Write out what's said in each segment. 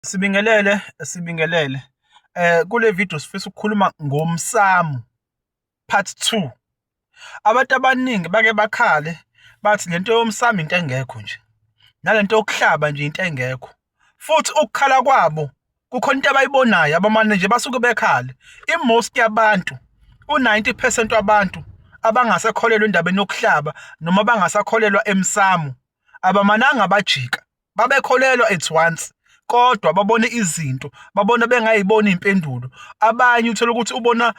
Sibingelele, sibingelele. Kule video sifisa ukukhuluma ngomsamo part 2. Abantu abaningi bake bakhale bathi lento yomsamo into engekho nje. Nalento yokuhlaba nje into engekho. Futhi ukukhala kwabo kukhona into abayibonayo abamane nje basuke bekhale. I-most yabantu, u-90% wabantu abangasekholelwa endabeni yokuhlaba noma abangasakholelwa emsamo abamananga bajika. Babekholelwa at once kodwa babone izinto, babona bengayiboni iy'mpendulo. Abanye uthole ukuthi ubona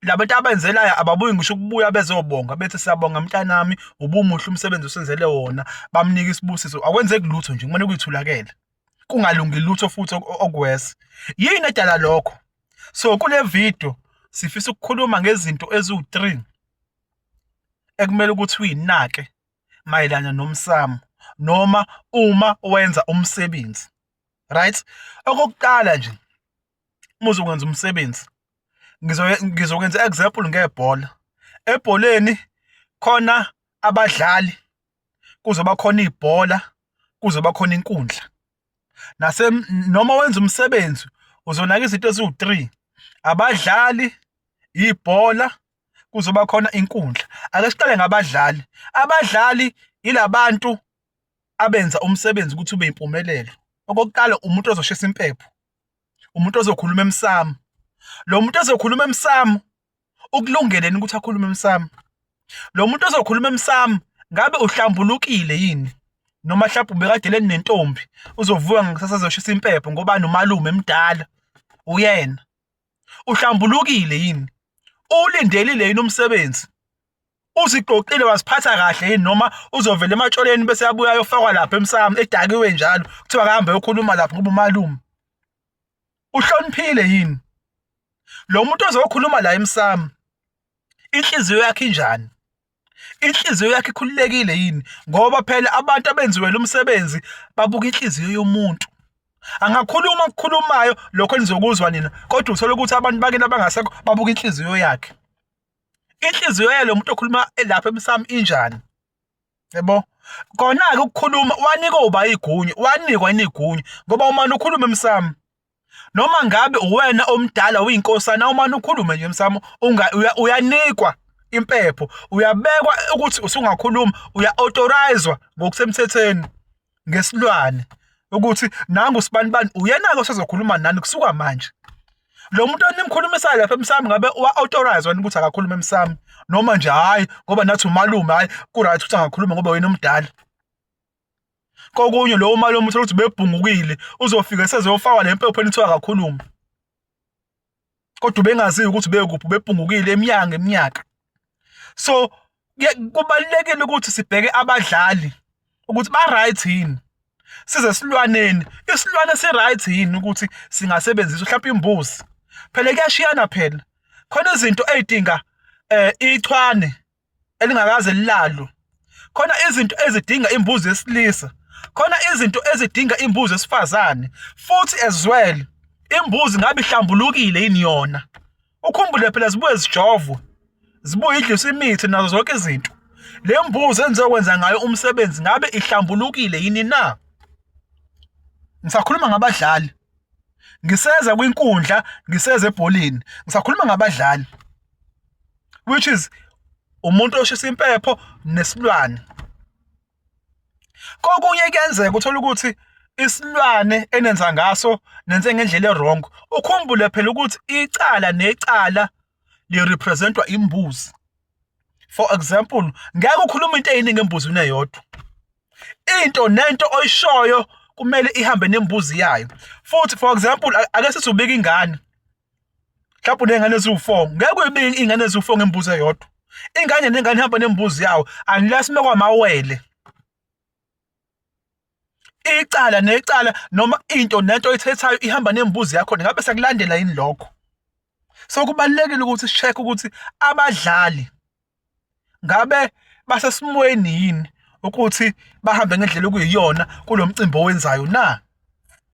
labantu abenzelayo ababuyi ngisho ukubuya bezobonga bethi siyabonga mntanami ubumuhle umsebenzi osenzele wona, bamnika isibusiso. Akwenzeki lutho nje kumane kuyithulakele, kungalungi lutho futhi okuwesi. Yini edala lokho? So kule video sifisa ukukhuluma ngezinto eziwu-3 ekumele ukuthi uyinake mayelana nomsamo noma uma wenza umsebenzi. Right? Okokuqala nje uma uzokwenza umsebenzi ngizokwenza example ngebhola. Ebholeni khona abadlali, kuzoba khona ibhola, kuzoba khona inkundla. Nase noma wenza umsebenzi uzonaka izinto eziwu-3 abadlali, ibhola, kuzoba khona inkundla. Ake siqale ngabadlali. Abadlali yilabantu abenza umsebenzi ukuthi ube impumelelo. Okokuqala umuntu ozoshisa impepho, umuntu ozokhuluma emsamo. Lo muntu ozokhuluma emsamo ukulungele yini ukuthi akhulume emsamo? Lo muntu ozokhuluma emsamo ngabe uhlambulukile yini? Noma mhlawumbe ubekade nentombi uzovuka ngakusasa azoshisa impepho ngoba nomalume emdala uyena. Uhlambulukile yini? Uwulindelile yini umsebenzi? Uziqoqile waziphatha kahle yini noma uzovela ematsholeni bese abuya ayofakwa lapha emsamo edakiwe njalo kuthiwa akahambe ayokhuluma lapha ngoba umalume. Uhloniphile yini? Lo muntu ozokhuluma la emsamo inhliziyo yakhe injani? Inhliziyo yakhe ikhululekile yini? Ngoba phela abantu abenziwele umsebenzi babuka inhliziyo yomuntu. Angakhuluma okukhulumayo lokho enizokuzwa nina, kodwa uthole ukuthi abantu bakini abangasekho babuka inhliziyo yakhe. Inhliziyo yalo muntu okhuluma lapha emsamo injani? Yabo? Kona-ke ukukhuluma wanikwa uba igunya, wanikwa yini igunya ngoba umane ukhulume emsamo. Noma ngabe uwena omdala uyinkosana umane ukhulume nje emsamo uyanikwa impepho, uyabekwa ukuthi usungakhuluma, uya-authorise-wa ngokusemthethweni ngesilwane ukuthi nangu sibanibani uyena-ke osezokhuluma nani kusuka manje. Lo muntu enimkhulumisayo lapha emsamo ngabe wa-authorise-wa yini ukuthi akakhulume emsamo noma nje hhayi ngoba nathi umalume hhayi ku-right ukuthi angakhuluma ngoba wena omdala. Kokunye lowo malume uthole ukuthi ubebhungukile uzofika sezofakwa le mpepho enithiwa akakhulume. Kodwa ubengaziwa ukuthi ubekuphi ubebhungukile iminyaka ngeminyaka. So kubalulekile ukuthi sibheke abadlali ukuthi ba-right yini. Size esilwaneni, isilwane si-right yini ukuthi singasebenzisa mhlawumbe imbuzi. Phela kuyashiyana phela. Khona izinto ey'dinga ichwane elingakaze lilalwe. Khona izinto ezidinga imbuzi yesilisa, khona izinto ezidinga imbuzi yesifazane futhi as well imbuzi ngabe ihlambulukile yini yona. Ukhumbule phela zibuye zijovwe, zibuye idliswe imithi nazo zonke izinto. Le mbuzi enizokwenza ngayo umsebenzi ngabe ihlambulukile yini na? Ngisakhuluma ngabadlali, ngiseza kwinkundla, ngiseza ebholeni, ngisakhuluma ngabadlali. Which is umuntu oshisa impepho nesilwane. Kokunye kuyenzeka uthole ukuthi isilwane enenza ngaso nenze ngendlela e-wrong. Ukhumbule phela ukuthi icala necala li-represent-wa imbuzi. For example, ngeke ukhulume into eyiningi embuzini eyodwa. Into nento oyishoyo kumele ihambe nembuzi yayo. Futhi for example, ake sithi ubika ingane. Mhlawumbe uney'ngane eziwu-4, ngeke uyibike iy'ngane eziwu-4 ngembuzi eyodwa. Ingane nengane ihamba nembuzi yawo unless mekwamawele. Icala necala noma into nento oyithethayo ihamba nembuzi yakho ngabe sekulandela yini lokho? So kubalulekile ukuthi si-check ukuthi abadlali ngabe basesimweni yini ukuthi bahambe ngendlela okuyiyona kulo mcimbi owenzayo na?